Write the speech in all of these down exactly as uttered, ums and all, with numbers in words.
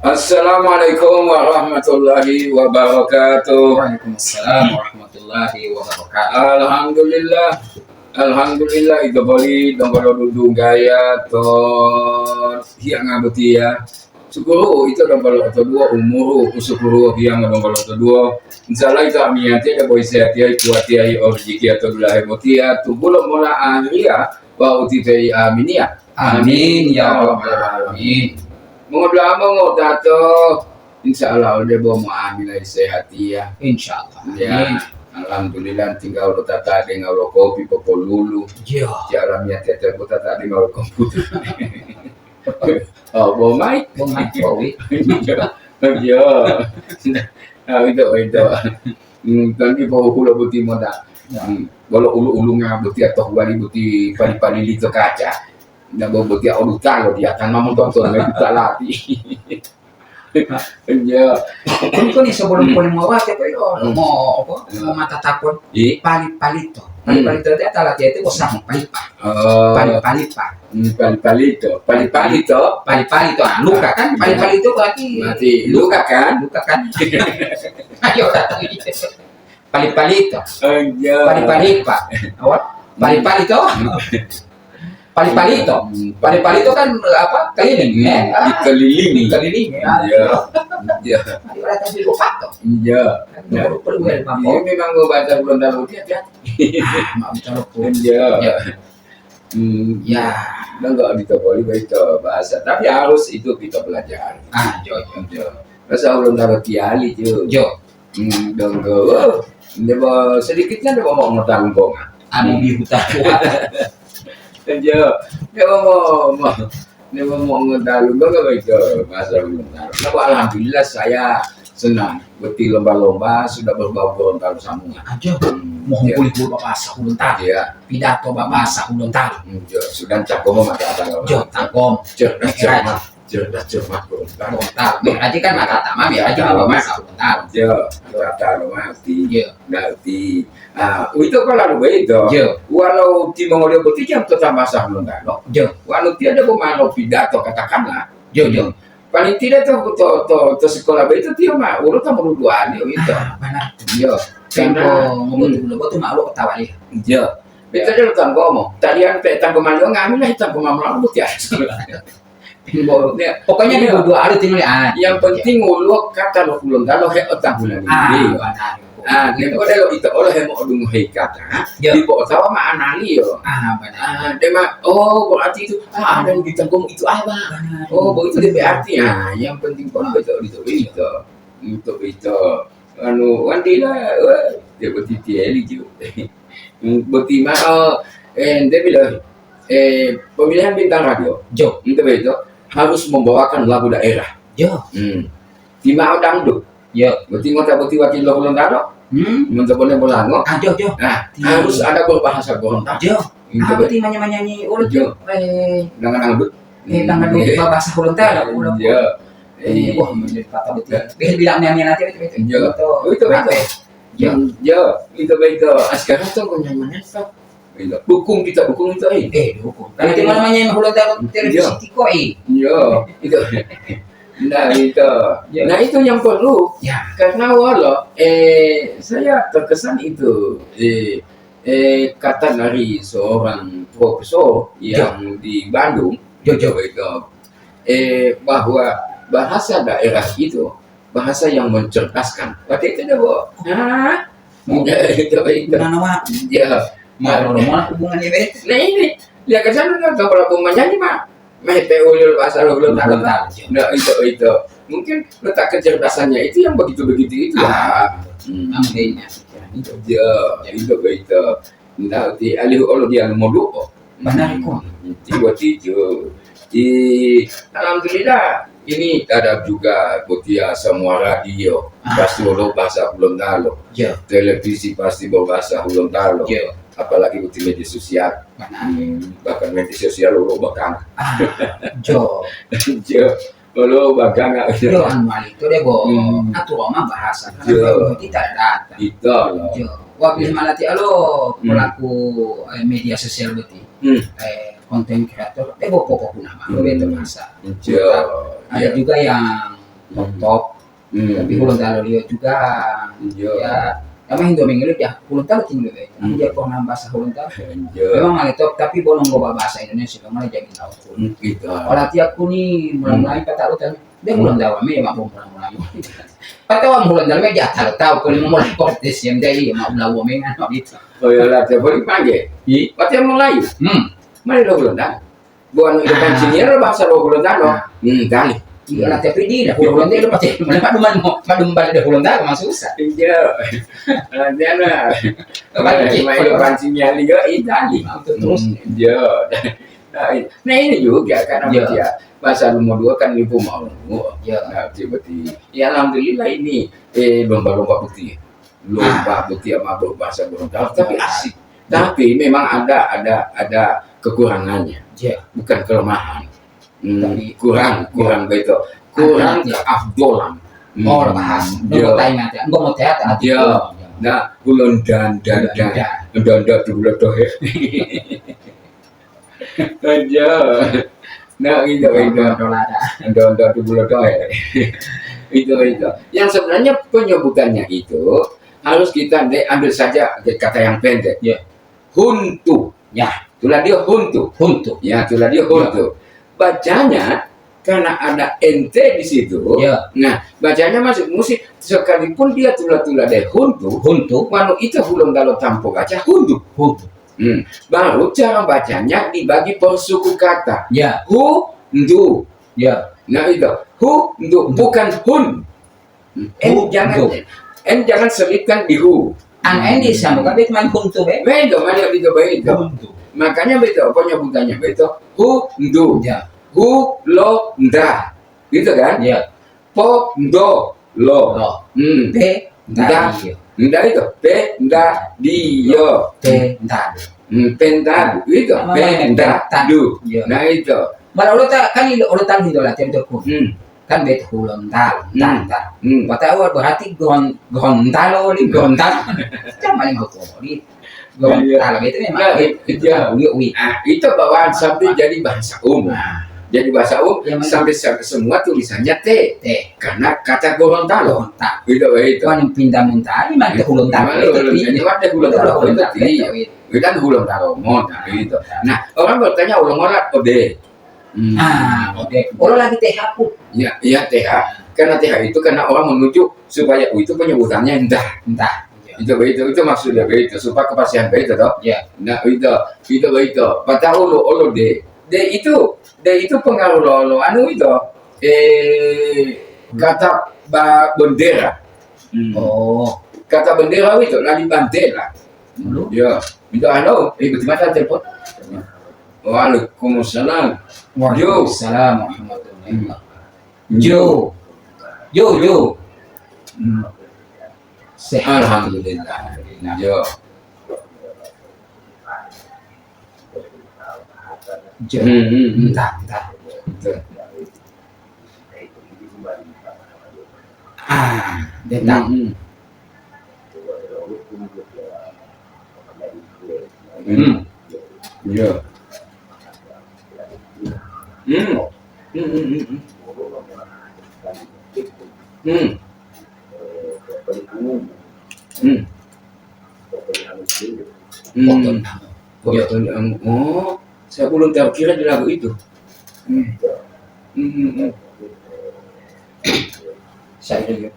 Assalamualaikum warahmatullahi wabarakatuh. Waalaikumsalam warahmatullahi wabarakatuh. Alhamdulillah. Alhamdulillah, ito boli donggo lo dudunggaya to hiyanga botiya. Sukuru ito donggo lo otoduwo umuru, usukuru hiyanga donggo lo otoduwo. Insya Allah ito amiyatiya debo iseyatiya kuwatiya o rijikiya to dulahe botiya, tubulo mola ahiriya wawu titei aminiya. Amin, ya rabbal alamin. Mongodu'a mongotato, insya Allah ode bo mo'amila sehatiya. Insya Allah. Ya, amin. Alhamdulillah, tinggal lo tata dengan lo kopi popolulu. Iya. Ya, alamiah tete bo tata dengan lo komputer. Oh, bo mai? Bo mai, bo wi. Iya. Nah, itu, itu. Hmm, kan di bawah pulau putih moda. Ya. Hmm, bolo ulu-ulunga putih atau wali putih pali-pali lito kaca. Nda bo botiya o dutalo diya kan ma montonton mayi duta lati. Iya. Kuni-kuni sebelum kuni mo wate ko yo mo apa? Mo mata takon. Pali-palito. Pali-palito dia ta latiya itu bosah mo palipa. Oh. Pali-palipa. Hmm, pali-palito. Pali-palito. Pali-palito. Ah, luka kan? Pali-palito berarti luka kan? Luka kan? Ayo. Pali-palito. Oh, iya. Pali-palipa. Apa? Pali-palito. Pali-palito. Hmm. Pali-palito kan apa? Keliling, ya. Ah, dikelilingi. Dikelilingi, ya. Iya. Iya. Ayo, ada tadi lupa tuh. Iya. Kan perlu, perlu, ya, Pak. Iya, memang gua baca belum tahu dia, dia. Ah, maaf, betul, Bu. Iya. Iya. Hmm, ya. Dan kalau kita boleh baca bahasa, tapi harus itu kita pelajari. Ah, jo, jo. Jo. Bahasa ulun taruh tiali, jo. Jo. Hmm, donggo, oh, nde bo sedikitnya nde bo mau ngotang bonga. Anu di hutan. Jo, nde bo mau, mau, nde bo mau ngotang bonga, baik, jo, bahasa ulun taruh. Nah, alhamdulillah saya senang. Boti lomba-lomba sudah berbau Gorontalo sambungan. Aja, hmm, mohon ya. Kulit dulu Bapak Sahulun Taru. Iya. Pidato Bapak Sahulun Taru. Hmm, jo, sudah cangkomo mata apa? Jo, cangkom. Cerdas cermat, cerdas cermat Gorontalo. Gorontalo. Meraji kan mata tama, meraji Bapak Sahulun Taru. Jo, mata tama mati. Iya. Ngerti. Ah, itu kalau begitu. Jo. Walau timongoliyo boti jam tetap masa Gorontalo. Jo. Walau tiada pemano pidato katakanlah. Jo, jo. Paling tidak to, to, to, to sekolah begitu tiyo ma, wolo ta moduduwani uwito. Ah, benar. Iyo. Karena, hmm. Ngobotu-ngobotu ma wolo otawa liyo. Iyo. Betul lo tanggomo. Tadiyan pe tanggo maliyo ngami lah tanggo mamulamu tiya sekolah. Pokoknya di dua hari tinggal, ah. Yang penting wolo kata lo Gorontalo he otahulan ini. Ah, benar. Ah, daripada lo ito olo he mo'odungohe kata, ya. Dipo otawa ma analiyo. Ah, benar. Ah, dia ma, oh, berarti itu, ah, ada yang ditanggung itu apa? Benar. Oh, begitu dia berarti. Ah, yang penting pun betul, betul, betul. Untuk itu, anu, wandila, wah, dia bertiti eli juga. Berarti ma, oh, eh, dia bilang, eh, pemilihan bintang radio. Jo. Itu betul. Harus membawakan lagu daerah. Jo. Hmm. Timao dangdut. Yo. Boti ngota boti wakil lo Gorontalo. Hmm. Monto bone bolango. Ah, jo, jo. Nah, harus ada berbahasa Gorontalo. Jo. Gitu. Ah, boti manya-manyanyi urut, jo. Eh, dengan anggut. Eh, dengan anggut bahasa Gorontalo. Iya. Eh, wah, menjadi kata boti. Bilang mia-mia nanti, betul, betul. Iya. Betul. Betul, betul. Iya. Iya, itu betul. Ah, sekarang tuh nyamannya, Pak. Iya, dukung kita, dukung itu, eh. Eh, dukung. Kalau di mana-mana yang Gorontalo televisi tiko, eh. Iya, itu. Nah, itu. Ya. Nah, itu yang perlu. Ya. Karena walau, eh, saya terkesan itu, eh, eh, kata dari seorang profesor yang di Bandung, Jo, jo. Itu, eh, bahwa bahasa daerah itu bahasa yang mencerdaskan. Berarti itu dia, Bu. Hah? Mau itu, itu. Gimana, Wak? Ya. Mau lo mau hubungannya, Be? Nah, ini. Lihat ke sana, kan, kalau mau menyanyi, Mak. Mete ulil pasal belum tahu. Belum tahu. Nah, itu, itu. Mungkin letak kecerdasannya itu yang begitu-begitu itu, ya. Ah, hmm. Angkanya pikiran itu. Ya, itu, itu. Nah, di alih olo dia mau doa. Benar, kok. Hmm, tiba tijo. Di, alhamdulillah, ini ada juga botia semua radio. Ah. Pasti lo bahasa Gorontalo. Ya. Televisi pasti berbahasa Gorontalo. Ya. Apalagi di media sosial. Benar. Hmm, bahkan media sosial lo bakang. Ah, jo. Jo. Lo bakang. Jo, anu, itu deh, Bo. Hmm. Aturan mah bahasa. Jo. Kita datang. Itu loh. Jo. Wah, bisa malati alo pelaku, eh, media sosial boti. Hmm. Eh, konten kreator, eh, bo pokok guna mah, hmm, beto masa. Iya. Ada juga yang top-top. Hmm. Tapi Hulontalo liyo juga. Iya. Ya, memang Indomie liyo ya, Hulontalo tinggi be. Hmm. Dia pernah bahasa Hulontalo. Iya. Memang ada top, tapi bonong bahasa Indonesia, memang jadi tahu. Hmm, gitu. Kalau tiap kuni mulai-mulai kata utan, dia Hulontalo, me, ya, mak, mulai-mulai. Kata orang Hulontalo, me, dia tahu, tahu, kuni mulai protes, ya, dia, ya, mak, belawo, me, kan, gitu. Oh, iya, lah, tiap hari pagi. Iya. Pati mulai. Hmm. Mana lo Hulontalo? Bukan itu pancingnya lo bahasa lo Hulontalo. Nah. Hmm, kali. Iya, lah, tapi di dah Hulontalo pasti mulai madu man-, madu balik dah Hulontalo, memang susah. Iya. Latihan lah. Main, main pancingnya liga, iya, kali. Nah, itu terus. Hmm, iya. Nah, i-, nah, ini juga karena dia bahasa nomor dua kan ibu mau. Iya. Nah, tiba-tiba. Ya, alhamdulillah ini, eh, lomba-lomba putih. Lomba putih sama bahasa Gorontalo, tapi asik. Tapi memang ada, ada, ada kekurangannya. Iya. Bukan kelemahan. Hmm, tapi kurang, kurang begitu. Kurang keafdolan. Hmm. Oh, lepas. Iya. Enggak mau tanya, enggak mau teater. Iya. Nah, ulun dan, dan, dan. Ulun dan. Dan, dan, dulu tuh, ya. Aja. Nah, itu, itu. Dondo-dondo tubuh lodoe. Itu, itu. Yang sebenarnya penyebutannya itu harus kita de-, ambil saja kata yang pendek. Ya. Huntu. Ya. Itulah dia huntu. Huntu. Ya, itulah dia huntu. Bacanya karena ada N T di situ. Ya. Nah, bacanya masih mesti sekalipun dia tula-tula deh huntu. Huntu. Manu itu Hulontalo tanpa baca huntu. Huntu. Hmm. Baru cara bacanya dibagi per suku kata. Ya. Hu, ndu. Ya. Nah, itu. Hu, ndu. Ndu. Bukan hun. Hmm. N jangan, N jangan selipkan di hu. Ang N disambungkan, dia cuma huntu, be. Betul, mana begitu, begitu. Huntu. Makanya begitu, penyebutannya begitu. Hu, ndu. Ya. Hu, lo, nda. Gitu kan? Ya. Po, ndo, lo. Lo. Hmm. Pe, nda, nda, iyo. Nda itu. Pe, nda, dio. Pe, nda, do. Hmm, pe, nda, do. Itu. Apa pe, namanya? Nda, do. Iya. Nah, itu. Malah olo ta-, kan ilo, olo talu ito latihan itu, Kun. Hmm. Kan bet Hulontalo, hmm, ta, ta. Hmm. Watawa berarti Gon-, Gontalo ni, Gontalo. Kan paling hukum. Iya. Kalau gitu memang. Nah, iya. Ui, ui. Ah, itu bawaan sampai jadi bahasa umum. Nah. Jadi bahasa umum, ya, sampai, sampai semua tulisannya T. T. Karena kata Gorontalo. Gorontalo. Gitu, begitu. Kan pindah minta, ini mah ke Hulontalo. Iya, itu, iya, iya. Itu kan Hulontalo, itu, iya. Itu kan Hulontalo, mau, nah, gitu. Nah, orang bertanya, ulang orang, ode. Hmm. Ah, ode. Orang lagi T H pun. Ya, iya, T H. Karena T H itu karena orang menuju supaya U itu penyebutannya ndah. Ndah. Itu, itu, itu maksudnya begitu, supaya kepastian begitu, toh. Ya. Nah, itu, itu begitu. Patah ulu, ulu D. D itu, D itu pengaruh lo, lo anu itu. Eh, kata ba-, bendera. Hmm. Oh. Kata bendera itu, lali bantela. Halo? Ya. Itu halo, eh, betul telepon. Waalaikumsalam. Waalaikumsalam warahmatullahi wabarakatuh. Jo. Jo, Jo. Hmm. Sehat. Alhamdulillah. Jo. Jo. Hmm, hmm, hmm. Entah, entah. Betul. Ah, dia tahu. Hmm, hmm. Hmm. Iya. Hmm. Hmm, hmm, hmm, hmm. Hmm. Hmm. Hmm. Iya. Oh, saya belum terkira di lagu itu. Hmm. Hmm, hmm, hmm. Saya, iya.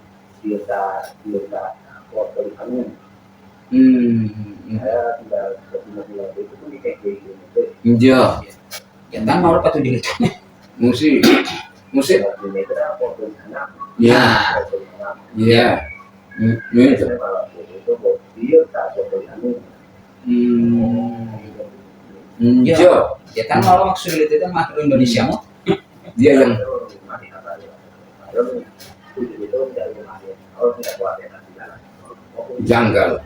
Hmm, hmm, hmm. Iya. Ya, kan mau apa tuh dilihat? Musik. Musik. Ya. Iya. Hmm, hmm. Hmm. Hmm, iya. Ya, kan mau maksud itu kan mah Indonesia mau. Dia yang janggal.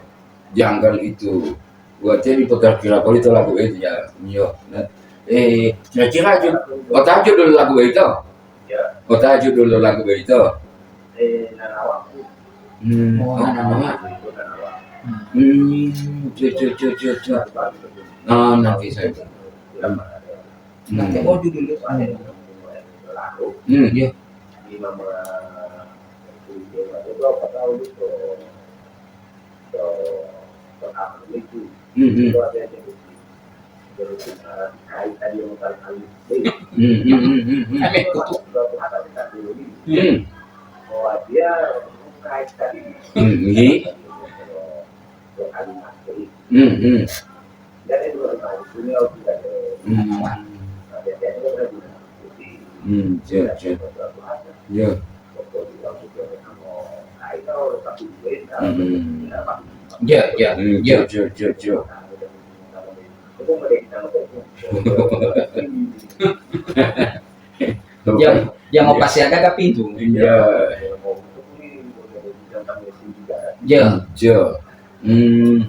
Janggal itu. Buat jadi pekerja kira itu lagu itu ya. Iya. Nah, eh, kira-kira ju-, otajo dulu lagu itu. Otajo dulu lagu itu. Hmm, oh, Nanawa. Hmm, cu, cu, cu, cu, cu. Oh, nanti saya. Hmm. Hmm. Hmm. Iya. Imam, eh, itu apa tahu itu, eh, itu apa itu? Hmm, hmm. Itu ada yang jadi, jadi, eh, kait tadi yang kali-kali. Hmm, hmm, hmm, hmm, hmm. Itu suatu hal yang kita dulu ini. Hmm. Bahwa dia kait tadi. Hmm, iya. Dua kalimat. Hmm, hmm. Hmm. Hmm, ya, ya. Ya. Hmm. Ya, ya. Hmm, ya, ya, ya, ya. Ya, ya, mau pasti ada ke pintu. Ya. Ya. Ya. Hmm.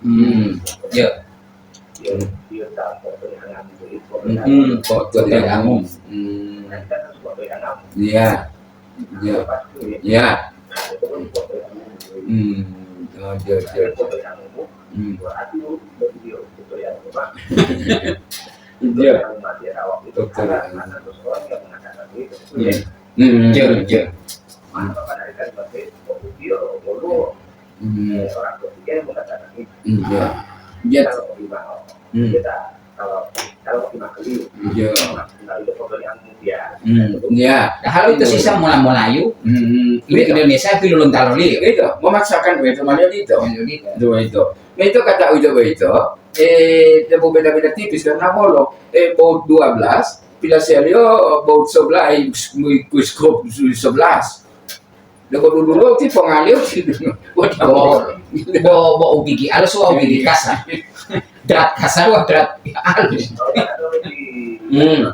Hmm. Ya. Hmm, kok teriangun. Hmm. Iya. Iya. Iya. Hmm. Oh, iya, iya. Hmm. Iya. Betul. Hmm. Hmm. Iya, iya. Hmm. Iya. Iya. Hmm. Iya. Hmm. Iya. Nah, hal itu sisa mula-mulayu. Hmm. Itu. Indonesia itu Hulontalo liyo. Itu, memaksakan itu, maksudnya itu. Itu, itu. Nah, itu kata itu, itu. Eh, dia berbeda-beda tipis karena bolo. Eh, baut dua belas, pila serio baut sebelas, eh, kus-, kus-, kus-, sebelas. Loko duduluwo ti pongaliyo ti dulu. Bo, bo, bo ubigi alus wa ubigi kasar. Drat kasar wa drat alus. Hmm.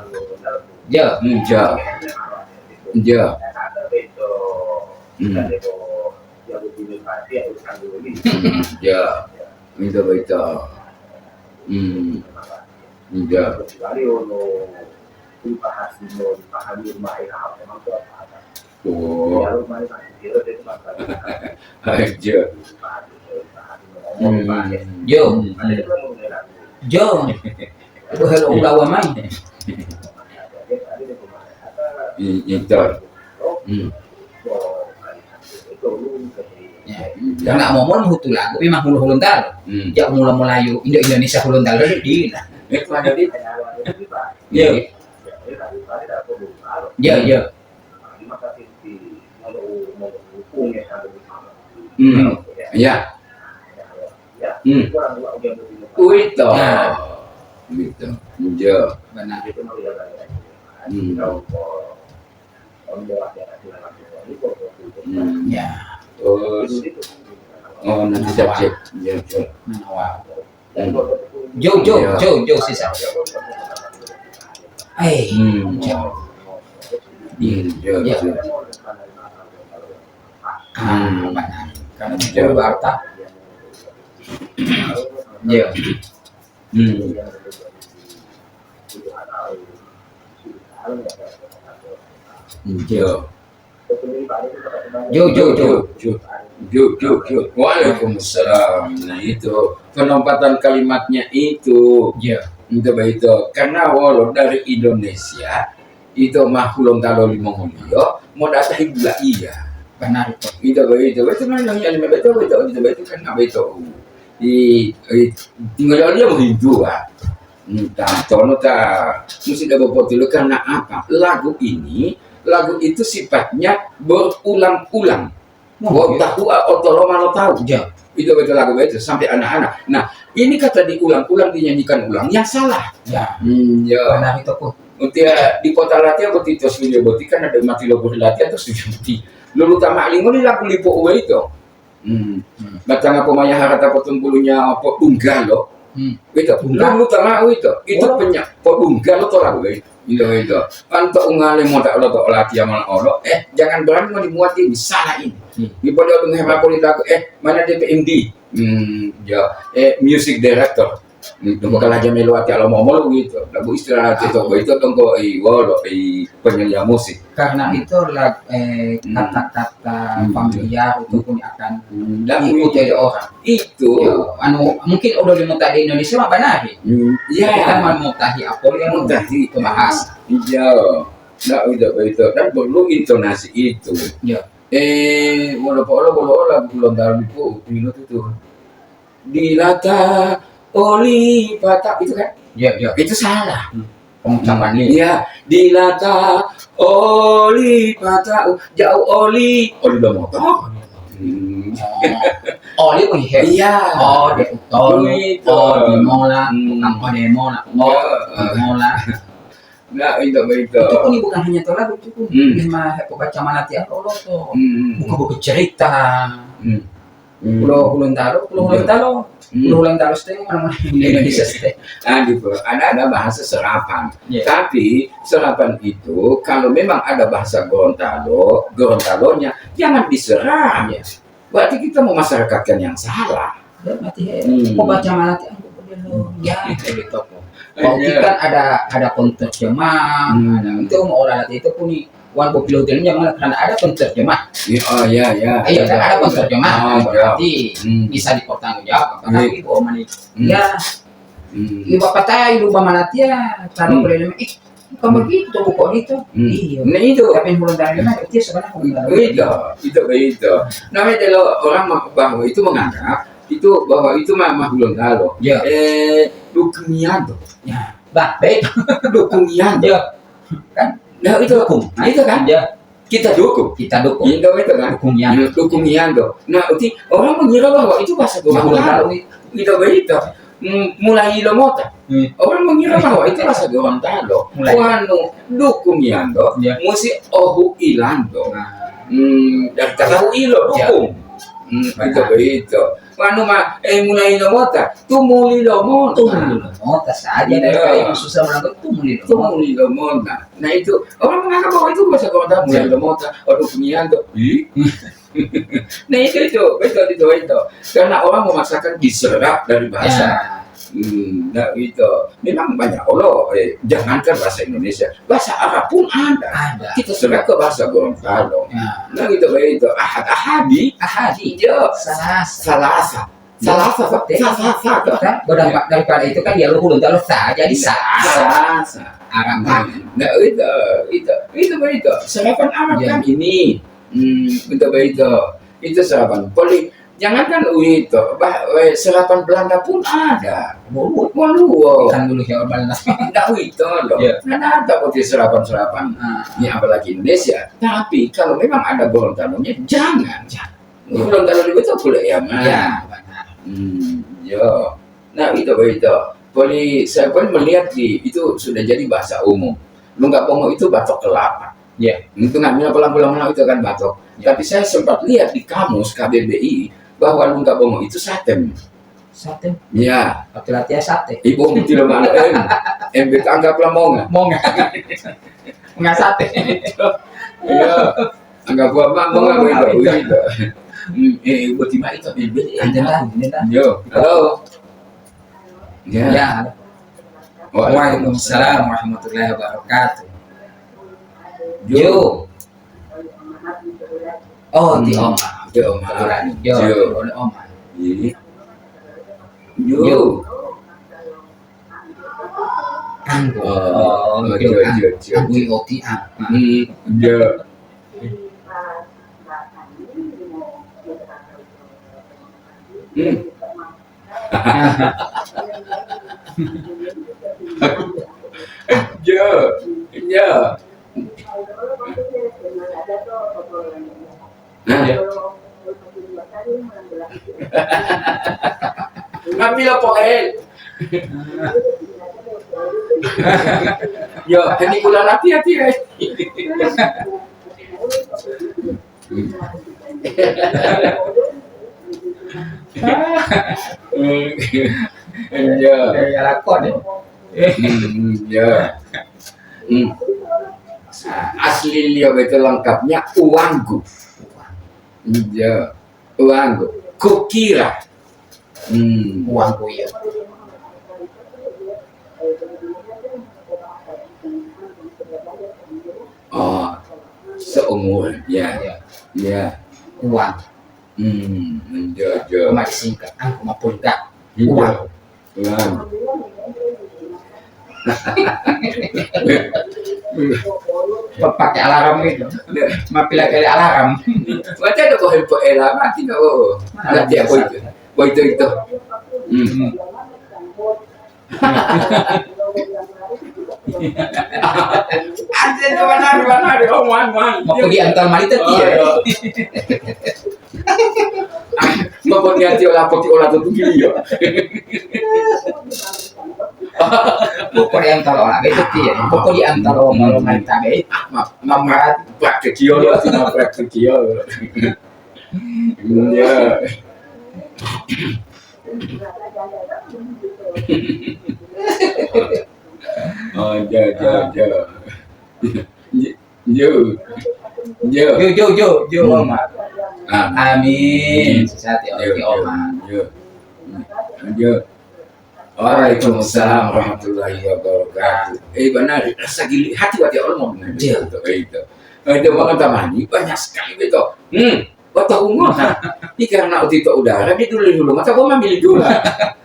Ya, hmm, ya. Ya. Hmm. Hmm, ya. Itu betul. Hmm. Ya. Oh. Aja. Hmm. Yo. Hmm. Yo. Itu helo ulawa mai. I-, itu. Hmm. Ya. Hmm. Karena momol hutu lagu memang Hulo-, Hulontalo. Hmm. Ya, mula-mulayu Indo-, Indonesia Hulontalo di. Itu ada di. Ya. Iya. Ya, ya. Hmm. Ya. Hmm. Uwito. Nah. Uwito. Iya. Benar. Hmm. Hmm. Ya. Terus. Oh, nanti saya cek. Iya, cek. Nah, wah. Jo, jo, iya, jo, jo, sisa. Eh, hmm, jo. Hmm, jo, ya, jo. Ah, hmm, benar. Karena jo. Itu harta. Ya. Hmm. Jo. Jo, jo, jo. Jo, jo, jo, jo. Waalaikumsalam. Nah, itu penempatan kalimatnya itu. Ya. Itu begitu. Karena wolo dari Indonesia, itu ma Hulontalo limongoliyo, mau datang ibu lah iya. Benar itu. Itu begitu. Itu memang yang betul, betul, betul, betul, karena betul. I, i, tinggal dia menghidu, ah. Hmm, ta, tono ta, musi debo potilo karena apa? Lagu ini, lagu itu sifatnya berulang-ulang. Oh, iya. Tahu, ah, otolo malo tahu. Ya. Itu betul lagu itu sampai anak-anak. Nah, ini kata diulang-ulang, dinyanyikan ulang yang salah. Ya. Hmm, ya. Benar itu, Pu. Untuk di kota latihan, boti to studio, boti kan ada mati lo boti latihan to studio boti. Lalu tamak lingoli lagu lipo uwe itu. Hmm. Hmm. Batanga pomaya harata potungkulunya podunggalo. Hmm. Itu. Dungga. Lalu tama itu. Itu oh. Penya-, podunggalo to lagu itu. Itu, itu. Anto ungale mota olo to olati amal olo. Eh, jangan berani mau dimuat ini. Salah ini. Hmm. Di pada undung hepa poli lagu. Eh, mana D P M D? Hmm, ya. Eh, music director. Itu bakal aja melu ati alo momol gitu. Lagu istirahat itu, itu tongko i wolo i penyelia musik. Karena itu lag-, eh, hmm, kata-kata hmm, familiar itu pun akan hmm, dan diikuti oleh orang. Itu. Ya, anu, mungkin udah dimuta di Indonesia mah banari. Hmm, iya. Kita mau mutahi apa yang mutahi itu bahasa. Iya. Nah, udah begitu. Dan perlu intonasi itu. Ya. Eh, walaupun Allah, walaupun Allah, belum tahu itu, itu tuh. Dilata oli pata itu kan? Ya, ya. Itu salah. Hmm. Pengucapan ini. Ya, dilata oli pata jauh oli, oli udah motor. Hmm. Oli melihat. Iya. Oh, dia utol. Oli itu. Oh, di mola. Hmm. Bukan oh, di mola. Oh, ya. Di mola. Nah, itu begitu. Itu pun bukan hanya tolak itu pun. Hmm. Lima hepo baca malati apa Allah tuh. Hmm. Buku-buku cerita. Hmm. Hmm. Pulau Hulontalo, Pulau Hulontalo. Hmm. Pulau Hulontalo setengah mana-mana di Indonesia setengah. Nah, gitu. Ada, ada bahasa serapan. Iya. Tapi serapan itu kalau memang ada bahasa Gorontalo, Gorontalonya jangan diserap. Iya. Berarti kita memasyarakatkan yang salah. Ya, mati ya. Hmm. Kok baca malati, aku udah lo. Ya, itu toko. Kalau iya. Kan ada, ada penerjemah, hmm. Ada, itu mau olah itu pun nih, wan bopilo hotelnya jangan karena ada penerjemah. Iya, oh, iya, iya. Iya, kan ada penerjemah. Oh, iya. Berarti hmm. Bisa dipertanggungjawab. Apakah iya. Itu omani? Hmm. Ya. Hmm. Ibu apa tahu, ibu manatia, kalau hmm. Problema, ih, bukan hmm. Begitu, bukan itu. Hmm. Iya. Nah, itu. Tapi yang belum dari mana, itu sebenarnya bukan dari itu. Itu, itu. Namanya kalau orang mah, bahwa itu menganggap, itu, bahwa itu mah, mah Hulontalo. Ya. Eh, dukungianto. Ya. Bah, baik. Dukungianto. Ya. Kan? Nah, itu. Dukung. Nah, itu kan? Ya. Kita dukung. Kita dukung. Iya, itu kan? Dukungianto. Iya, dukungianto. Nah, uti orang mengira bahwa itu bahasa Gorontalo. Bahasa Gorontalo. Itu begitu. M-, mulai lo mota. Hmm. Orang mengira bahwa itu bahasa Gorontalo. Mulai. Wanu, dukungianto, ya. Musi ohu ilanto. Nah. Hmm, dari kata hu ilo, ya. Dukung. Hmm, betul. Itu begitu. Wanu ma, eh, mulai lo mota, tumuli lo mota. Tumuli lo mota saja. Iya. Dari kata yang susah melanggar, tumuli lo mota. Tumuli lo mota. Nah, itu orang menganggap bahwa itu bahasa Gorontalo, mulai lo mota, oh, dukungianto. Ih. Nah, itu, itu, betul, itu, itu. Karena orang memaksakan diserap dari bahasa. Ya. Hmm, nah, itu. Memang banyak Allah, eh, jangankan bahasa Indonesia, bahasa Arab pun ada. Ada. Kita serap ke bahasa Gorontalo. Ya. Nah, gitu, begitu. Ahad, ahadi. Ahadi. Ya. Salasa. Salasa. Salasa, sa-, sa-, sa-, sa-, kan? Daripada itu kan dia lu Gorontalo sa, jadi sa. Salasa. Arab. Nah, itu, itu, itu, begitu. Serapan Arab kan ini. Hmm, itu, begitu. Itu serapan. Poli-, jangankan uwito, bah, eh, serapan Belanda pun ada. Woluwo. Woluwo. Kan dulu ya Belanda. Ndak uwito loh. Iya. Ndak ada poti serapan-serapan. Ah. Ya, apalagi Indonesia. Tapi kalau memang ada Gorontalonya, jangan. Jangan. Gorontalo itu boleh ya, Mas. Ya, benar. Hmm, yo. Nah, itu, itu. Poli, saya pun melihat di, itu sudah jadi bahasa umum. Lungga Bongo itu batok kelapa. Ya. Itu namanya pulang-pulang itu kan batok. Ya. Tapi saya sempat lihat di kamus K B B I bahwa Lungga Bongo itu satem. Satem? Ya. Pakai latihan sate. Ibu tidak malu M. M B K anggaplah monga. Monga. Monga sate. Iya. Anggaplah monga, monga, monga, begitu, begitu. Hmm, eh, buat timah itu, M B K. Ada lah, ada lah. Yo. Halo. Ya. Ya. Waalaikumsalam warahmatullahi wabarakatuh. Yo. Yo. Oh, ti oma. Ti oma. Yo, yo. Oleh oma. Iya. Yo. Yo. Anggo. Oh, yo, yo, yo, yo. Anggo, yo, ti, ah. Hmm, yo. Hmm. Ya, ya. Nah, ya. Tapi lo poel. Yo, ini bulan hati-hati ya. Iya. Ya, lakon ya. Hmm, iya. Hmm. Asli dia itu lengkapnya uangku. Iya, uangku. Kukira. Hmm. Uangku, iya. Oh, seumuran, ya. Iya. Ya. Uang. Hmm, iya, iya. Cuma disingkat, ah, cuma pulga. Iya. Uang. Uang. Pakai alarm itu. Ma pila kali alarm. Wate ada bohel poela mati na, oh. Mana ada tiap bisa? Boito. Boito itu. Hmm. Ante itu benar, benar. Oh, man, man. Mau pergi antar malita, oh, iya. Mau pergi antar olah poti olah tutu, iya. Pokoknya antara orang itu, iya. Pokoknya antara orang, orang tabe. Ah, ma-, ma-, ma-, praktek yo, ma-, praktek yo. Iya. Oh, iya, iya, iya. Iya, iya. Iya. Yo, yo, yo, yo, Oma. Ah. Amin. Sehat ya, iya, oke, iya. Oma. Iya. Iya. Waalaikumsalam warahmatullahi wabarakatuh. Eh, benar, rasa gili hati wati Allah mau benar. Iya. Itu, itu. Eh, itu banget tamani, banyak sekali itu. Hmm, kota umur. Ini karena uti itu udara, dia dulu dulu, mata gua ambil dulu.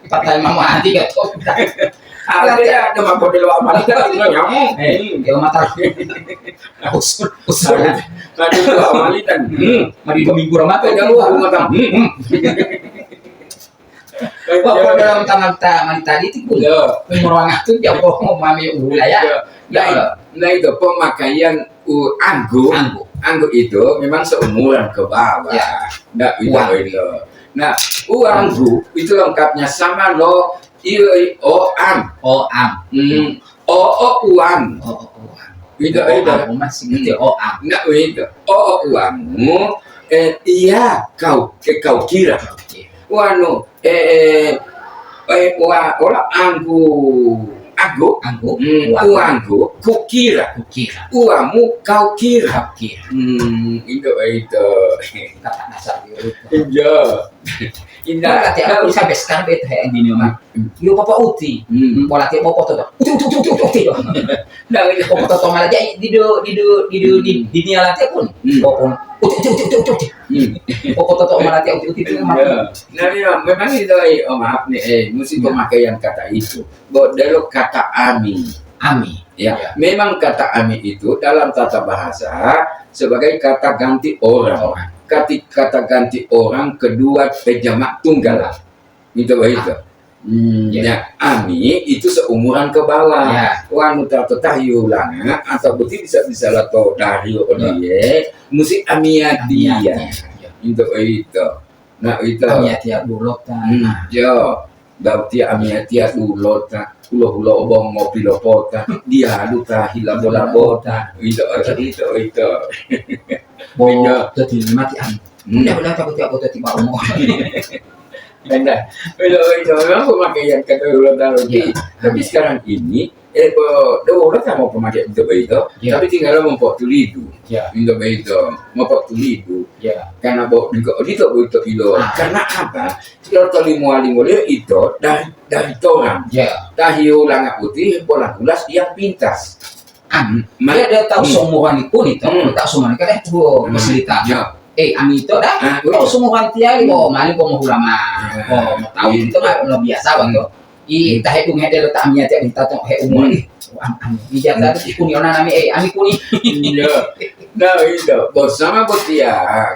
Patai mama hati ya tuh. Ada ya, ada mah model wa mali kan, ini nyamuk. Eh, hmm. Dia mata. Usul, usul. Ada, ada dua mali kan. Hmm. Mari dua minggu mata. Ada dua mata. Hmm. Wah, kalau dalam tangan ta-, mani tadi itu pun. Ya. Umur orang itu dia bohong mami ula ya. Ya. Ya. Nah, nah, itu pemakaian u-, anggu. Anggu. Anggu itu memang seumuran ke bawah. Ya. Ndak itu, uang itu. Nah, uanggu itu lengkapnya sama lo, iyo, i-, o, am. O, am. Hmm. O, o, uang. O, o, uang. Itu, o, itu. Am, masih ngerti, hmm. O, am. Ndak itu. O, o, uangmu, eh, iya, kau, ke, kau kira. Oke. Wanu, eh, eh, eh, wa-, ola anggu, anggu? Anggu? Hmm, uang. Uanggu, kukira. Kukira. Uangmu kau kira. Kau kira. Hmm, itu, itu. Kata dasar itu. Iya. Indah. Berarti aku sampai sekarang beta yang gini, Mak. Hmm. Yo, Bapak Uti. Hmm. Hmm, pola tiap Bapak Uti. Uti, uti, uti, uti, uti. Nah, iya. Popototo mala ja di do, di do, di do, di, hmm, di nia latihan pun. Hmm. Popon, uti, uti, uti, uti, uti, uti. Hmm. Popototo mala ja uti, uti, uti, mati. Iya. Nah, memang, memang itu, eh, oh, maaf nih, eh, mesti, iya, pemakaian kata itu. Bo-, delo kata ami. Ami. Ya, iya. Memang kata ami itu dalam tata bahasa sebagai kata ganti orang. Orang. Kati-, kata ganti orang kedua, eh, jamak tunggal. Gitu, begitu. Ah. Hmm, ya. Ya, ami itu seumuran ke bawah. Ya. Wanu ta-, ta-, tahiulanga atau boti bisa-bisa lato dari, ya, odiye, musi amiyatiya. Amiyatiya, ya. Itu, itu. Nah, itu. Amiyatiya dulota. Hmm, ya. Bauti amiyatiya dulota. Hulo-hulo obong ngopi lopota. Dialu ta hila bola bota. Itu, itu, itu. Bo, iya. Tadi mati am. Hmm. Udah, udah, takut ya, aku tadi mau. Enggak. Itu, itu memang pemakaian kata ulang tahun. Iya. Tapi sekarang ini, eh, bo-, do ulang tahun mau pemakai itu, itu. Iya. Tapi tinggal mau buat tulidu. Iya. Itu, itu. Mau buat tulidu. Iya. Karena bo-, di ko-, di to-, itu ilo. Ah. Karena apa? Kalau tolimo-limo itu dari, dari torang. Iya. Tahiu langa putih, bola tulas yang pintas. Ah, hmm. Dia, dia tahu, hmm, seumuran itu nih, tahu, hmm, tahu seumuran itu, eh, tuh, hmm, bercerita. Ya. Eh, ami itu dah, ah, tahu, iya, seumuran tiali, oh, mali, oh, mau ulama. Ah, oh, mau tahu, iya, itu nggak, luar biasa, hmm, waktu. I, hmm, tahe bunga dia letak ami tiap kita tuh, he, umur, hmm, nih. Oh, am-, ami, iya, hmm, tadi kuni, ona nami, eh, ami kuni. Iya. Nah, itu. Bersama botia,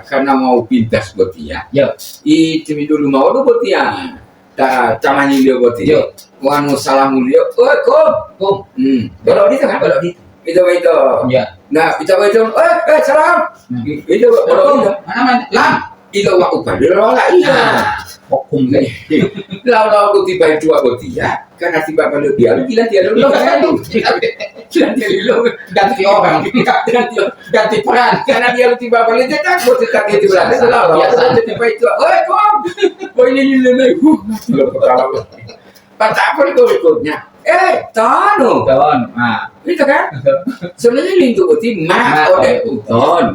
karena mau pintas botia. Ya. I, timi dulu mau do botia. Ta-, tamani liyo boti. Yo. Wanu salamu liyo, "Oi, Kom." Kom. Hmm. Bolo odito kan? Bolo odito. Ito, ito. Ya. Nah, ito, ito. "Eh, eh, salam." Hmm. Ito, bolo odito. Mana, mana? Lam. Ito, wa upah, dia lola, iya. Nah, hukum, kan? Lau-lau ku tiba itu, wa boti, ya. Karena tiba balik dia, bilang dia dulu, kan? Bilang dia dulu. Ganti orang. Ganti orang. Ganti peran. Karena dia tiba balik, dia kan, boti tadi itu, biasa, biasa. Tiba itu, "Oi, Kom." Oh, ini, ini, ini. Huh, mati loh kepala. Patapon berikutnya. "Eh, Tonu." Tonu, ah. Gitu kan? Sebenarnya lintu uti, ma, ma, ode uton.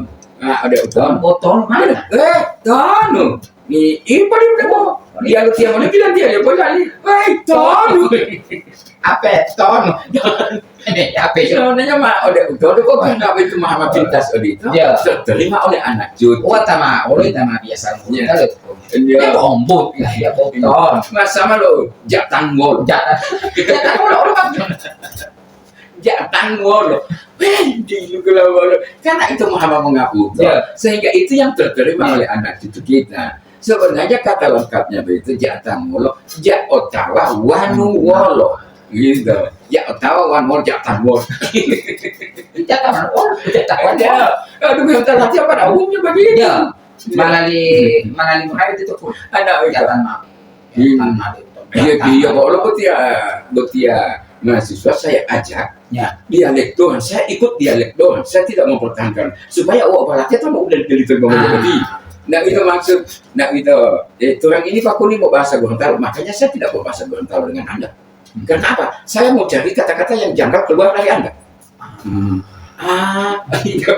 Ma, ode uton. Uton, mana? "Eh, Tonu." Ni, ini paling udah mau. Dia lu tiang mana bilang dia, dia boleh lari. "Hei, Tonu." Apa, Tonu? Apa itu? Sebenarnya mah, ode utodo kok nggak itu mah, mah pintas odito. Ya. Terima oleh anak cucu. Oh, tama, oleh tama biasa. Ya. Kalau itu. Iya. Dia bombot, ya, dia bombot. Mas sama lo, jatang gol. Jatang. Jatang gol, orang. Ja'atan wolo. Weh, dilu kula wolo. Karena itu Muhammad mengaku. Ya. Sehingga itu yang terterima oleh anak cucu kita. Sebenarnya kata lengkapnya begitu, ja'atan wolo, ja otawa wanu wolo. Gitu. Ja otawa wanu wolo, ja'atan wolo. Ja'atan wolo, ja'atan wolo. Ya. Aduh, minta latihan pada umumnya begitu. Ya. Malali, malali murid itu pun. Ada, iya. Ja'atan mami. Hmm. Ja'atan mami. Iya, iya, kalau botia, botia mahasiswa saya ajak, ya, dialek doang. Saya ikut dialek doang. Saya tidak mempertahankan. Supaya awak balatnya tahu udah jadi terbangun. Ah. Jadi, nah, itu maksud. Nah, itu, eh, orang ini Pak Kuni mau bahasa Gorontalo. Makanya saya tidak mau bahasa Gorontalo dengan Anda. Hmm. Kenapa? Saya mau cari kata-kata yang janggal keluar dari Anda. Hmm. Ah, iya.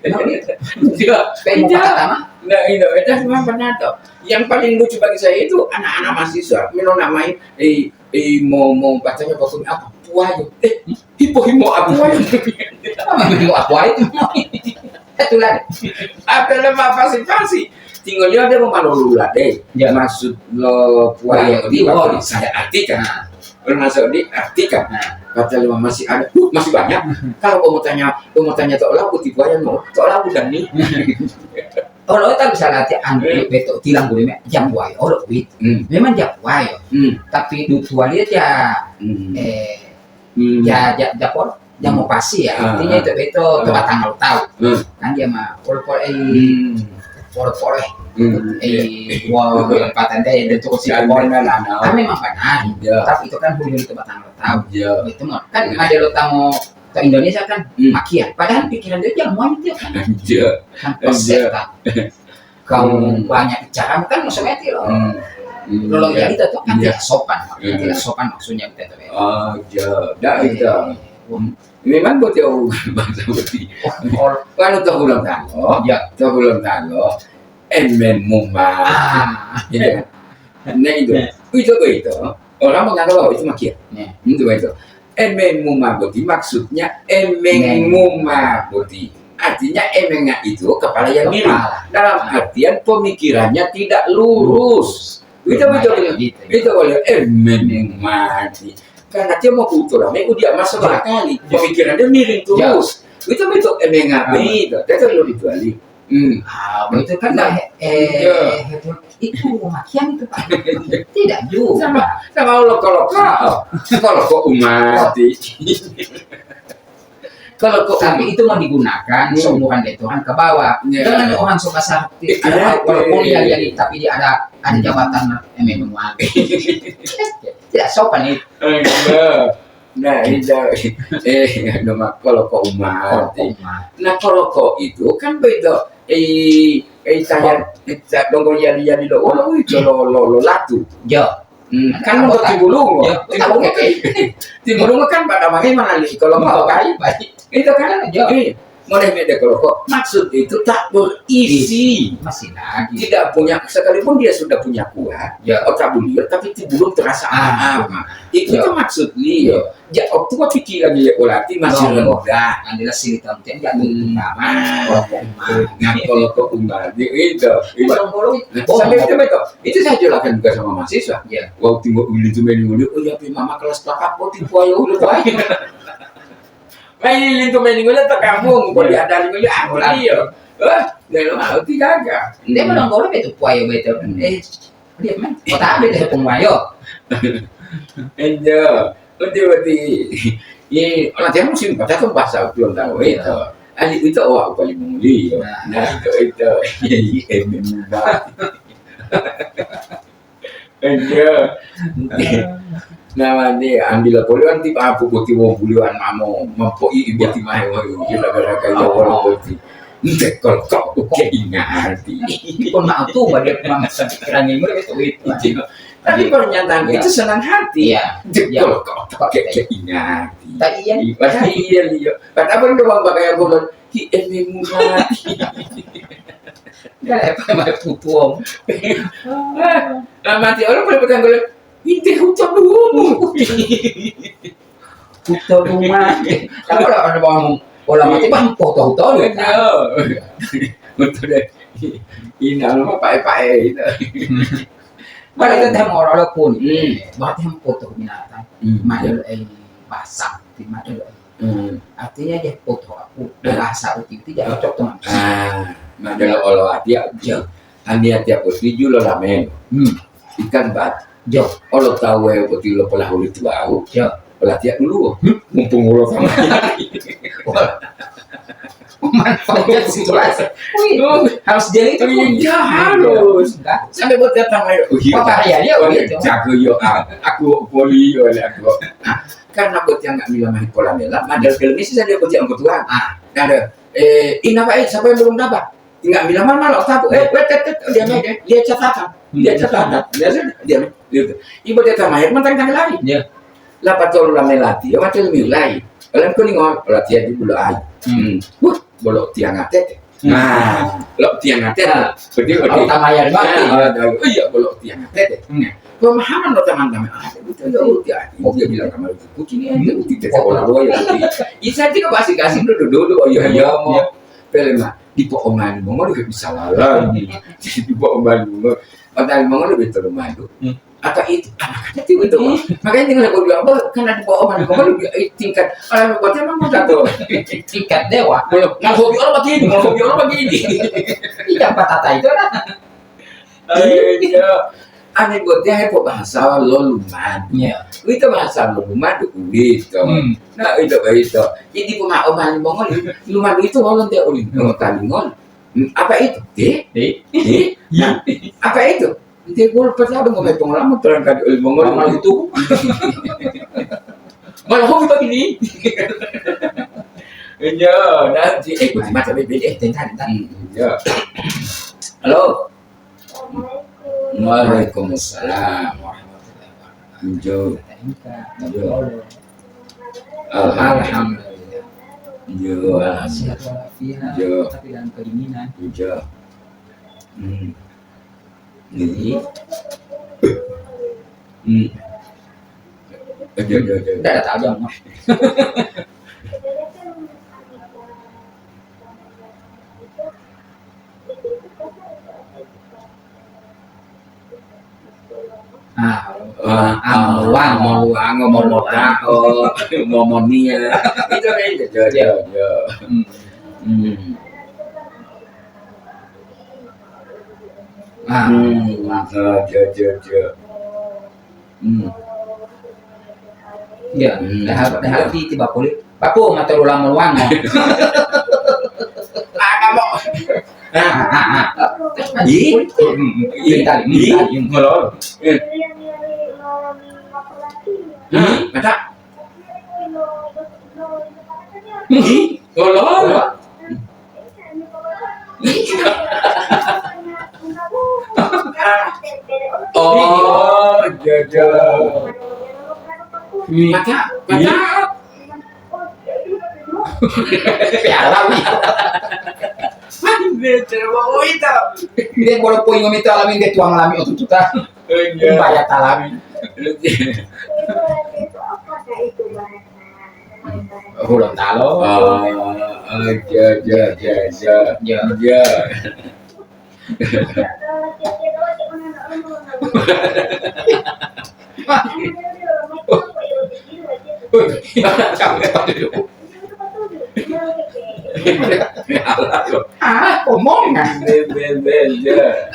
Nah, itu. Iya, kayak mau iya. Kata mah? Nah, iya, itu memang benar toh. Yang paling lucu bagi saya itu anak-anak mahasiswa, mino namai, eh, eh, mau, mau bacanya pokoknya apa? Puwayo. Eh, hipo himo apa puwayo? Apa himo apa puwayo itu? Itulah. Apa lemah pasi-pasi? Tinggal dia, dia mau malu lula deh. Ya. Maksud lo puwayo. Puwayo, di puwayo. Saya artikan. Nah. Kalau masuk di artikan. Nah. Kata lima masih ada, uh, masih banyak. Kalau mau tanya, mau tanya tok labu tipu aja mau, tok labu dan nih. Olo ta bisa lati antri beto tilang gurime japuai olo kuit. Hmm. Memang japuai. Hmm. Tapi du tualia ja, hmm, eh, hmm, ja, ja, japor, ja mau pasi ya. Ah, artinya ah, itu beto, ah, tebatang lo tahu. Hmm. Kan dia mah pol-pol, eh, hmm, pol-pol, eh. Hmm. Eh, wah, patente itu kursi pol. Nah, nah. Kan memang benar. Ya. Tapi itu kan hulu tebatang lo tahu. Ya. Itu mah kan ada lo tamu ke Indonesia kan, hmm, makian. Padahal pikiran dia jamuan itu kan. Iya. Kan pesetan. Iya. Kau, hmm, banyak bicara kan maksudnya itu loh. Hmm. Hmm. Kalau ya, jadi itu kan, iya, tidak sopan. Hmm. Tidak sopan maksudnya gitu ya. Oh, iya. Dah, iya, iya. Hmm. Memang buat yang bangsa putih. Oh, oh. Kalau tahu ulang tahun, ya, tahu ulang tahun, emen mumah. Ah. Gitu kan? Nah, itu. Ya. Itu begitu. Orang menganggap bahwa itu makian. Ya. Itu begitu. Emeng muma boti maksudnya emeng muma boti. Artinya emenga itu kepala yang miring. Kepala. Dalam artian pemikirannya tidak lurus. Itu betul. Itu boleh emeng mati. Karena dia mau butuh rame, dia masuk akali. Pemikiran dia miring terus. Ya. Itu betul emenga itu. Dia terlalu dituali. Hmm. Ah, itu kan, nah, eh, iya, itu makian itu, Pak. Tidak juga. Sama, sama lo kalau kau, kalau kau umat. Kalau kau tapi umat itu mau digunakan, hmm, seumuran dari Tuhan ke bawah. Iya. Jangan orang suka sakti, iya, ada walaupun iya, dia jadi, tapi dia ada, ada jabatan, eh, memang. Tidak sopan itu. Eh, iya. Nah, itu, eh, nama koloko umat. Koloko umat. Nah, koloko itu kan beda. Eh, eh, saya, eh, saya donggo yali-yali lo, oh, lo, lo, lo, lo, latu. Ya. Hmm, kan mau timbulung, ya, timbulung kan, timbulung kan pada bagaimana nih kalau mau baik, baik. Itu kan, ya. Iya. Modeh mede koloko, maksud itu tak berisi. Masih lagi. Tidak punya, sekalipun dia sudah punya kuat, ya, otak beliau, tapi itu belum terasa apa-apa. Itu, ya, itu maksud beliau. Ya, waktu pikiran dia berarti masih rendah. Adalah cerita mungkin dia, hmm, pertama. Nah, kalau kok umpamanya itu, itu. Nah, sampai itu betul. Itu saya jelaskan juga sama mahasiswa. Ya. Waktu mau uli itu main uli, oh ya, mama kelas kakak, oh, tipu ayo, udah baik. Main lintu main ngule to kampung, kok diadari ngule aku liyo. Wah, dari mau tigaga. Dia menonggol betul puayo betul. Hmm. Eh, dia men, kota ambil dari penguayo. Enjo, betul betul. Ye, orang dia musim kota tuh bahasa belum tahu itu. Ali itu awak paling muli. Nah, itu itu. Iya, iya, memang. Iya. Nah, mane ambila poli wan ti papu boti wong buliwan mamo, mampo'i boti mae wong, kita baraka iya polo boti. Nte kol kok uke ingarti. Pun mau tuh, pada mama sampai kerangin mereka itu, itu. Iya. Tapi pernyataan itu senang hati. Iya. Nte kol kok uke ingarti. Tak iya. Padahal iya, iya. Padahal pun doang pakai yang bukan, hi, eme murah. Nggak, apa, apa, putuong. Ah, mati orang pada pegang gula. Inte hutan dulu. Hutan rumah. Kalau orang ada bangun, orang mati, bang, foto hutan. Iya. Betul deh. Ini nama pae-pae itu. Pada itu teh moro pun. Hmm. Buat yang foto binatang. Hmm. Madel, eh, basah, di madel, eh. Hmm. Artinya dia foto aku, bahasa uti-uti dia cocok teman. Ah, madalo olo atia. Iya. Ania tiap uti julo lamen. Hmm. Ikan bat. Iya. Olo tahu eh, uti lo pola huli tuau. Iya. Pola tiap dulu. Hmm. Mumpung ulo sama. Manfaatnya situasi. Wih, harus jadi itu. Iya, harus. Sampai buat datang ayo. Oh, iya. Papa ya, dia. Oh, iya, gitu. Jago yo. Ah, aku poli yo, aku. Karena buat yang nggak bilang main pola mela, ada film ini saya buat yang ketua. Ah, ada. Eh, ini apa, eh, siapa yang belum dapat? Nggak bilang mana lo tahu. Eh, wait, wait, wait, dia main, dia, dia catatan. Dia catatan. Dia sudah, dia gitu. Ibu dia sama air mentang-mentang lari. Iya. Lapatolo lamelati, ya mate lemilai. Olam kuningol, latihan di bulu ai. Hmm. Hmm. Wuh, bolo tiang atete. Hmm. Nah, lo tiang atete. Ah. Betul, betul. Tamayar mati. Nah, iya, bolo tiang atete. Hmm. Pemahaman lo teman-teman, ah, itu ya, oh, dia, oh, dia bilang sama itu, kucing ya, itu, kita sekolah lo ya, kucing. Iya, saya tidak kasih-kasih dulu, dulu, oh, iya, iya, mau. Iya. Pelema, di po omani, mau, dia bisa lalang. Di po omani, mau. Padahal mau lebih terlalu malu. Hmm. Atau itu, anak kecil itu. Makanya tinggal aku bilang, "Bos, kan ada bawa obat, obat lebih, eh, tingkat, ah, buatnya memang satu tingkat dewa." Belum. Nah, hobi orang begini, nah, hobi orang begini. Iya, patata itu lah. Iya. Ane buatnya hepo bahasa lo lumadu. Iya. Itu bahasa lo lumadu, itu. Hmm. Nah, itu, itu. Jadi, pun mau obat mongol, lumadu itu ngolong dia ulin. Hmm. Ngotali ngol. Hmm, apa itu? Eh? Eh? Eh? Nah, apa itu? Ente bolo perlu ada mau pengalaman terangkat oleh mongol. Malah itu. Malah hobi begini. Iya, nanti, eh, kunci mata bebe, eh, tentang, tentang. Hmm, iya. Halo. Waalaikumsalam warahmatullahi wabarakatuh. Iya. Iya. Alhamdulillah. Iya. Sehat walafiat, iya, tapi dalam kedinginan. Iya. Hmm. Jadi, hmm. Oke, oke, oke. Udah, udah tahu dong, Mas. Ah, ah, ah, moluang, moluang, momotao, momonia. Itu, itu, itu, itu. Hmm. Hmm. Ah. Hmm, ah, ja, ja, ja. Hmm. Ya, hmm, dah, dah, di tiba kulit. Baku, mata ulang moluang. Ada mo. Ah, ah, ah. Ih. Minta, minta, minta. Halo. Eh. Hmm, mata. Ih, halo. Oh, jaja. Mata, mata. Piala, wi. Dia cewek, oh, itu. Dia kalau poin ngomita alamin, dia tuang alamin, oh, tututa. Iya. Bayar talamin. Gorontalo. Ah, ah, ja, ja, ja, ja. Ja. Ja. Ah, omongan. Ben, ben, ben, ja.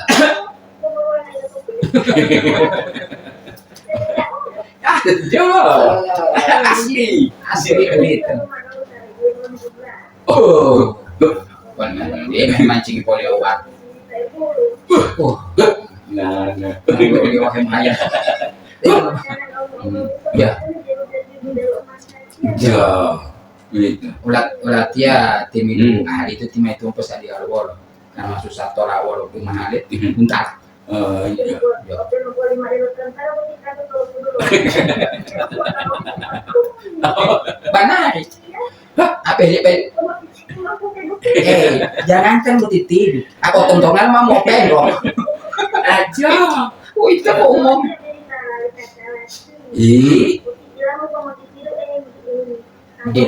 Ah, jo. Asli. Asli begitu. Oh. Benar. Dia mancing polio, Pak. Oh. Nah, nah. Polio, wahai Maya. Hmm. Ya. Ya. Begitu. Ulat, ulat ya, tim itu. Hmm. Ah, itu tim itu pas di awal. Karena susah tolak walaupun mahal, ya. Hmm. Bentar. Oh, iya. Benar. Hah, apa ya, Pak? Eh, jangankan begitu. Aku tontonan mah mau pendok. Aja. Oh, itu kok umum. Ih. Nggih.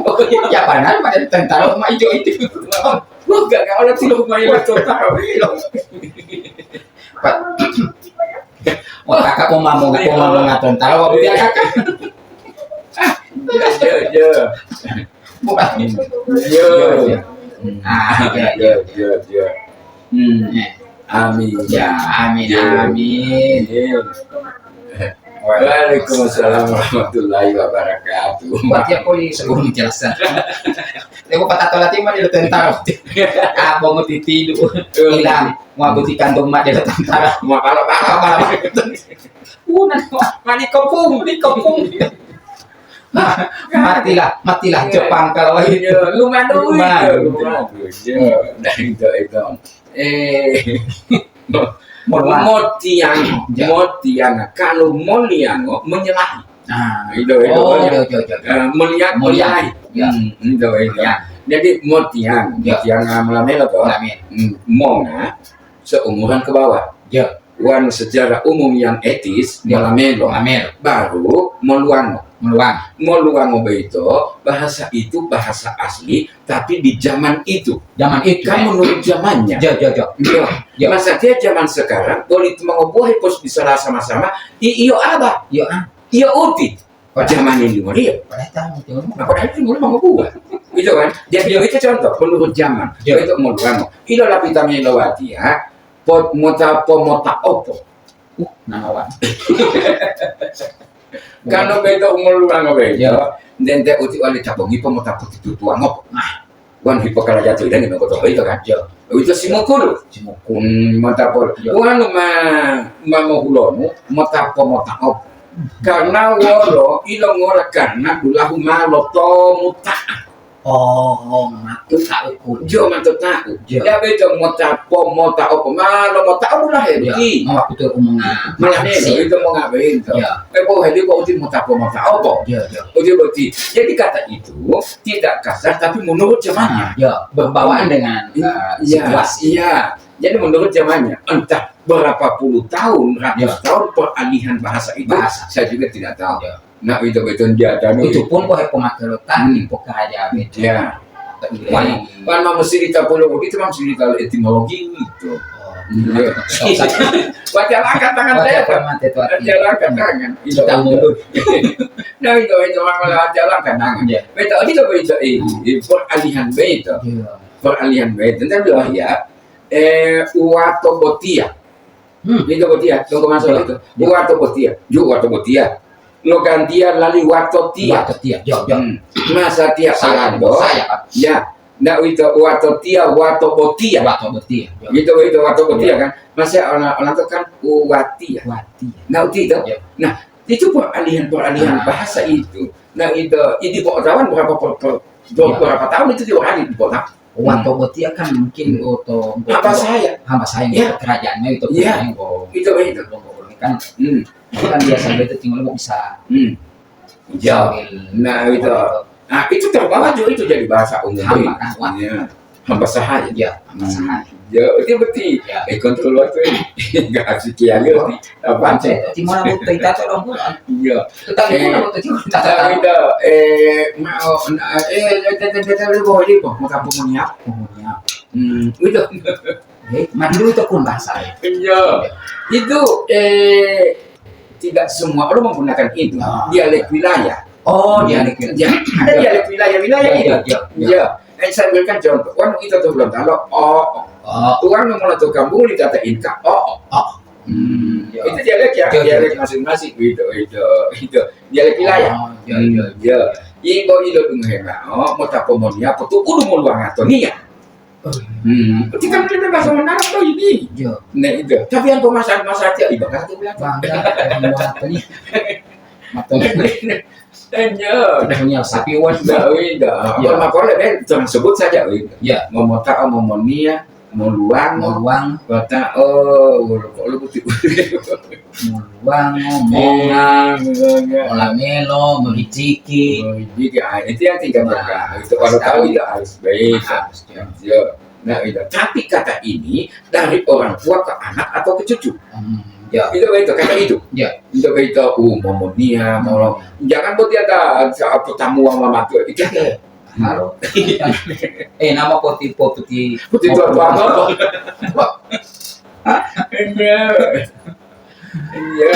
Oh, ya, padahal pada tentara ma ijo itu. Wah, gak, gak, orang sudah main tentara. Pak. Wah, kakak mau ngomong, mau ngomong tentara, waktu dia kakak. Yo, yo, yo. Bukan. Yo. Yo, yo. Ah, yo, yo, yo, yo. Hmm. Eh. Amin. Ya, amin, yo, amin. Amin. Waalaikumsalam warahmatullahi wabarakatuh. Berarti aku di sebelum menjelaskan. Ya, aku patah tolak iman itu tentang. Ah, bangun titidu. Hilang. Mau bukti kantong mat dia tentara. Mau kalau, kalau, kalau. Uh, nanti, mani kopung, mani kopung. Matilah, matilah. Iya. Jepang kalau itu. Iya, lumadu, lumadu. Itu, lumadu. Iya, dan itu, itu. Eh, Motiango. Motiango. Ya. Motiango. Kalau Moliango, menyalahi. Ah. Itu, itu, oh, ya. Iya, iya, iya. Eh, Moliango, menyalahi. Ya. Hmm, itu, itu. Ya. Jadi, Motiango. Ya. Motiango Molamelo, toh? Molamelo. Hmm, Monga, seumuran ke bawah. Ya. Wanu secara umum yang etis, ya, Molamelo. Molamelo. Baru Moluango. Moluango. Moluango boyito, bahasa itu bahasa asli, tapi di zaman itu. Zaman itu, kan ya, menurut zamannya. Ya, ya, ya. Ya. Ya. Masa dia zaman sekarang, boli mongobuwa hipos bicara sama-sama, i-, iyo aba. Iyo, ah. Iyo uti. Padahal zaman ini mulia. Padahal tahu, tahu. Nah, padahal itu mulia mau buah. Gitu kan? Jadi, ya, itu contoh menurut zaman. Ya. Itu mau kamu. Ilo lapita melowati, ya. Pot mota, pomota opo. Uh, nama, Wan. Kalau beto umur luang beto, ya, dente uti wali tabongi pomota putih tutuang opo. Nah, Wan hipokalaja tu idani mengkoto boyito kan? Ya. Uwito simukulu. Simukulu. Hmm, mota pol. Ya. Wanu ma, ma mohulonu, mota po mota opo. Karena wolo, ilo ngola karena dulahu ma lotomu ta'a. Oh, oh, matu ta'u kulu. Jo, matu ta'u. Ya. Ya, beto mota po mota opo. Ma lo mota opo lah ya, ya, beti. Malah betul omongan. Malah nih, itu mau ngapain tuh? Ya. Eh, po heli kok uti mota po mota opo? Ya, ya. Uti beti. Jadi kata itu, tidak kasar, tapi menurut zamannya. Ah, ya, berbawaan dengan, eh, iya, situasi. Iya. Jadi menurut zamannya, entah berapa puluh tahun, ratus, ya, tahun peralihan bahasa itu, bahasa, saya juga tidak tahu. Ya. Nah, itu betul dia, dan itu pun kok pemakaian, hmm, pekerja betul. Ya. Iya. Pan, pan mau mesti kita puluh, itu memang mesti kita etimologi itu. Oh. Iya. Baca angkat tangan saya, Pak. Baca angkat tangan. Iya, kita mundur. Nah, itu, itu memang baca angkat tangan. Iya. Betul, itu, itu, eh, peralihan betul. Iya. Peralihan betul. Nanti bilang ya, eh, uwato botia. Hmm. Itu botia, tunggu masuk itu. Ya. Uwato botia. Ju uwato botia. Lo gantia lali wato tia. Wato tia, jo, jo. Hmm. Masa tia saya, alando. Saya, Pak. Ya. Ndak uwito wato tia, wato botia. Wato botia, jo. Gitu, itu wato botia, ya, kan. Masih orang, orang itu kan uwatia. Watia. Ndak uti itu. Ya. Nah, itu peralihan-peralihan, ah, bahasa itu. Nah, itu, ini kok kawan berapa per-, per-, ya, berapa tahun itu dia hari di kota? Wato botia kan mungkin, hmm, oto hamba saya. Hamba saya, ya, kerajaan itu. Ya. Itu, itu. Kan, hmm, itu kan biasa itu tinggal mau bisa. Hmm. Ya. Sambil. Nah, itu. Nah, itu terbawa juga itu jadi bahasa umum. Hamba, kan, Wak. Ya. Hamba sahaya. Ya, hamba sahaya. Ya, itu betul. Ya. Eh, kontrol waktu ini. Enggak asik ya, ya. Apa? Timur aku cerita tuh dong, Bang. Iya. Tetapi, eh, pun aku cerita, nah, tahu. Itu, eh, mau, nah, eh, eh, eh, eh, eh, eh, boh, di boh, mau kampung Moniap, Moniap. Hmm, itu. Eh, mati dulu itu pun bahasa. Iya. Itu, eh, tidak semua orang menggunakan itu. Ah. Dialek wilayah. Oh, dialek wilayah. Ya, ada dialek wilayah-wilayah itu. Ya, ya, ya. Iya. Eh, saya berikan contoh. Kan itu tuh belum tahu. Oh, oh. Oh. Tuan mau tuh kampung dikatain Kak. Oh, oh. Oh. Hmm, ya. Itu dialek ya, ya, dialek, ya, masing-masing gitu, itu, itu. Dialek wilayah. Oh, ya, hmm, ya, ya. Ibo ilo dungu hema, oh, mau tapo mau niapo tuh, udah mau luang atau niat. Oh. Hmm, kita kan lebih bahasa mendarat tuh ini. Ya. Nah, itu. Tapi yang pemasaran masyarakat, ibarat tuh bilang. Bangga, orang luang atau niat. Matang. Iya. Punya sapi wan. Iya, iya. Ya. Apa makanya, eh, jangan sebut saja, iya. Ya. Momota, momonia, moluang, moluang. Kota, oh, wolo, kok lu putih. Moluang, monga, iya, iya, iya. Molamelo, meliciki. Meliciki, ah, itu yang tiga, nah, perkara. Itu kalau tahu itu harus baik. Harus, ya. Ya. Nah, itu. Tapi kata ini dari orang tua ke anak atau ke cucu. Hmm, ya. Itu begitu, kata itu. Ya. Itu begitu, uh, momonia, hmm, molo. Jangan buat dia ada, apa, tamu sama mati. Itu. Ya. Halo. Eh, nama poti-, poti-, poti tua-tua apa? Iya. Iya.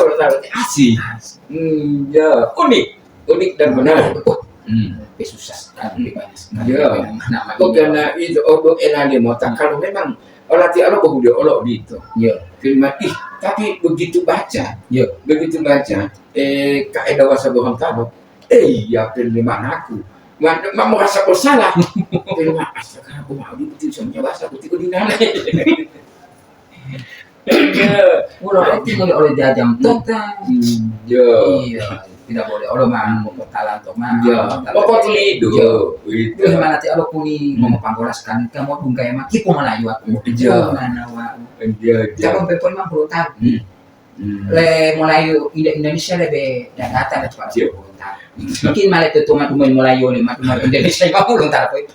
kalau tahu asik. Hmm, ya, unik, unik dan menarik. Hmm. Tapi susah sekali, banyak sekali. Ya. Nama-nama. Oh, karena itu, oh, do elali mota. Kalau memang olati Allah, bohu dia Allah gitu. Ya. Firman, ih, tapi begitu baca, ya, begitu baca, eh, kaidah bahasa bohong tahu. Eh, ya, firman aku. Ma, ma merasa bersalah. Firman, astaga, aku mau betul sama bahasa, betul di mana? Iya. Wala roti ngoli oleh jajam totan. Hmm, iya. Iya, tidak boleh. Olo ma'am, mau talanto ma'am. Iya. Mau talanto. Pokoknya itu. Iya. Itu. Terus mana ti olo kuni, hmm, mau panggolas kan, kamu dungkai mah, kipu Melayu aku. Iya. Kipu mana wa. Iya, iya. Kapan pepon mah belum tahu. Hmm. Hmm. Le mulai Indo-, Indonesia lebih datang dari Pak. Iya. Belum tahu. Mungkin malah itu tuh mah mulai oleh mah, mulai Indonesia mah belum tahu.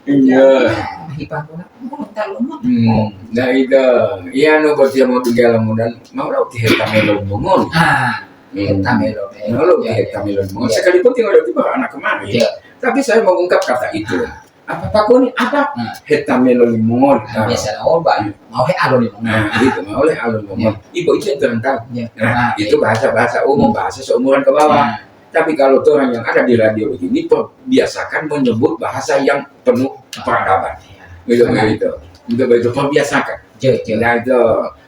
Iya. Nah, hipan pula, oh, tak lomot. Hmm. Oh. Nah, itu. Iya, no, bos, ya, mau tinggal mudan, mau lo ke hetamelo bongol. Ah, hmm, hetamelo, eh. Mau lo ke, ya, hetamelo bongol. Ya. Sekalipun tinggal di bawah anak kemarin. Ya. Tapi saya mengungkap kata itu. Ah. Apa Pak Koni? Apa? Hmm. Hetamelo bongol. Ah, nah, biasa lah, oh, Pak. Hmm. Mau he alo bongol. Nah, itu, mau le alo bongol. Ya. Ibu itu yang kurang tahu. Ya. Nah, nah, itu, eh, bahasa-bahasa umum, hmm, bahasa seumuran ke bawah. Nah. Tapi kalau orang yang ada di radio begini, perbiasakan menyebut bahasa yang penuh peradaban. Iya. Begitu, benar, begitu. Begitu, begitu, perbiasakan. Betul, betul. Nah, itu.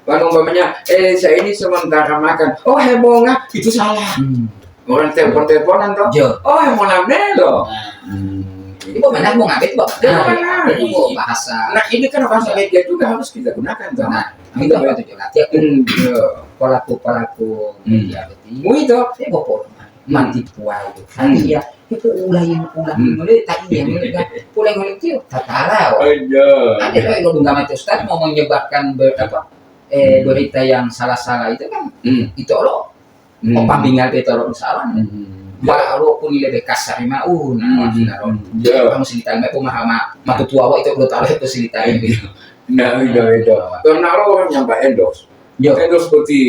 Kalau umpamanya, "Eh, saya ini sementara makan." "Oh, hemonga," itu salah. Hmm. Orang telepon-teleponan, toh. Betul. "Oh, hemonga melo." Nah. Hmm. Ibu mana mau ngabit, Pak? Nah, nah, iya. Bahasa. Nah, ini kan bahasa media juga harus kita gunakan, toh. Nah, itu apa tujuan? Latihan. Hmm, iya. Pelaku-pelaku, hmm, media begitu. Oh, itu. Saya bawa mati puai. Hmm. Artinya, itu ulah yang ulah, hmm, mulai tak iya, mulai kan. Pulang mulai itu, tatara, wah. Oh, iya. Ada kalau dungga mati ustaz mau menyebarkan ber-, apa, eh, hmm, berita yang salah-salah itu kan, hmm, itu Allah. Hmm. Opa tinggal kita lo salah. Hmm. Ba, walaupun lebih kasar mau, nah, hmm, maksudnya, hmm, iya, kamu cerita, mau pemahaman, matu tua itu belum tahu itu cerita ini. Nah, iya, iya. Karena lo orang yang Pak Endos. Yo. Endos seperti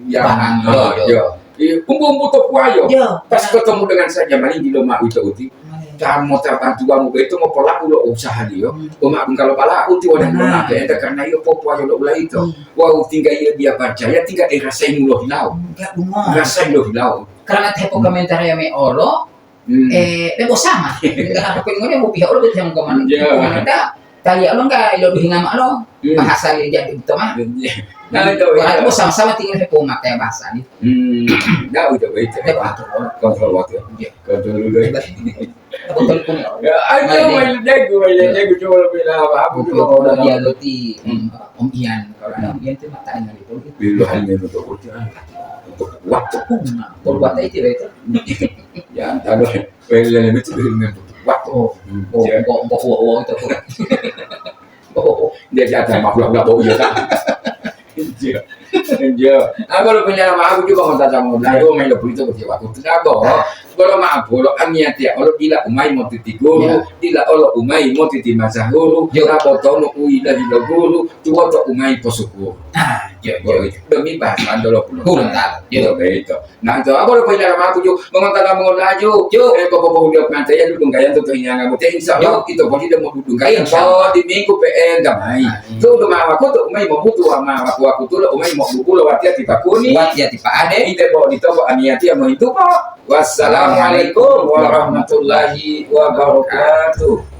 yang, barang, ah, yo, yo. Iya, umbu-umbu to puayo. Yo. Pas ketemu dengan saja maling di loma itu uti. Kamu terbantu kamu begitu mau pelaku lo usaha dia. Hmm. Uma kalau pala uti wadah, benar, lo mate, ente karena iyo popo ayo lo ulai itu. Hmm. Wau tinggal iyo dia percaya, tinggal eh rasai mulo hilau. Enggak, benar. Rasai lo hilau. Karena tepo, hmm, komentar ya me olo, hmm, eh, debo sama. Enggak apa pun ngene mau pihak olo betul yang komentar. Iya. Komentar, tali olo enggak ilo duhinga ma lo. Hmm. Bahasa dia jadi betul mah. Iya. Nah, itu, wah, iya, itu sama-sama tinggal tepo mate bahasa ni. Hmm. Enggak, udah baik. Debo atur olo. Kontrol waktu. Iya. Kontrol dulu. Betul pun. Ya, ayo, nah, main jago, main, iya, jago, coba lebih lah, apa, apa, coba. Kalau dia roti, hmm, Om Ian, kalau ada Om Ian itu mata yang itu. Bila hanya untuk ujian. Waktu. Nah, kalau buat itu ya itu. Ya, kalau pele itu dengan waktu. Oh, oh, oh, oh, oh, itu. Oh, dia kata makhluk nggak bau ya kan. Iya. Iya. Apa lo punya nama aku juga mau tata mau. Nah, itu main lo itu waktu. Kenapa? Bolo ma'o bolo amiyatiya olo dila umayi motiti guru, dila olo umayi motiti masahuru, labotonu u yilohi lo guru, tuwoto umayi posukuru. Ah, iya, iya. Demi bahasa Andolo pulo. Iya, begitu. Nah, to apa lo poinara ma'o tuju, mongotala mongolaju, eh, popopohuliyo pante ya dudunggayan to hinyangamu. Te insya Allah ito poli demo dudunggayan. Insya Allah. Di minggu P N damai. Tudu ma'o wakutu umayi mobutu wa ma'o wakutu lo umayi mobubulo watiya tipakuni. Watiya tipa'ade. Ite bo di toko amiyatiya mohintu po. Wassalamualaikum warahmatullahi wabarakatuh.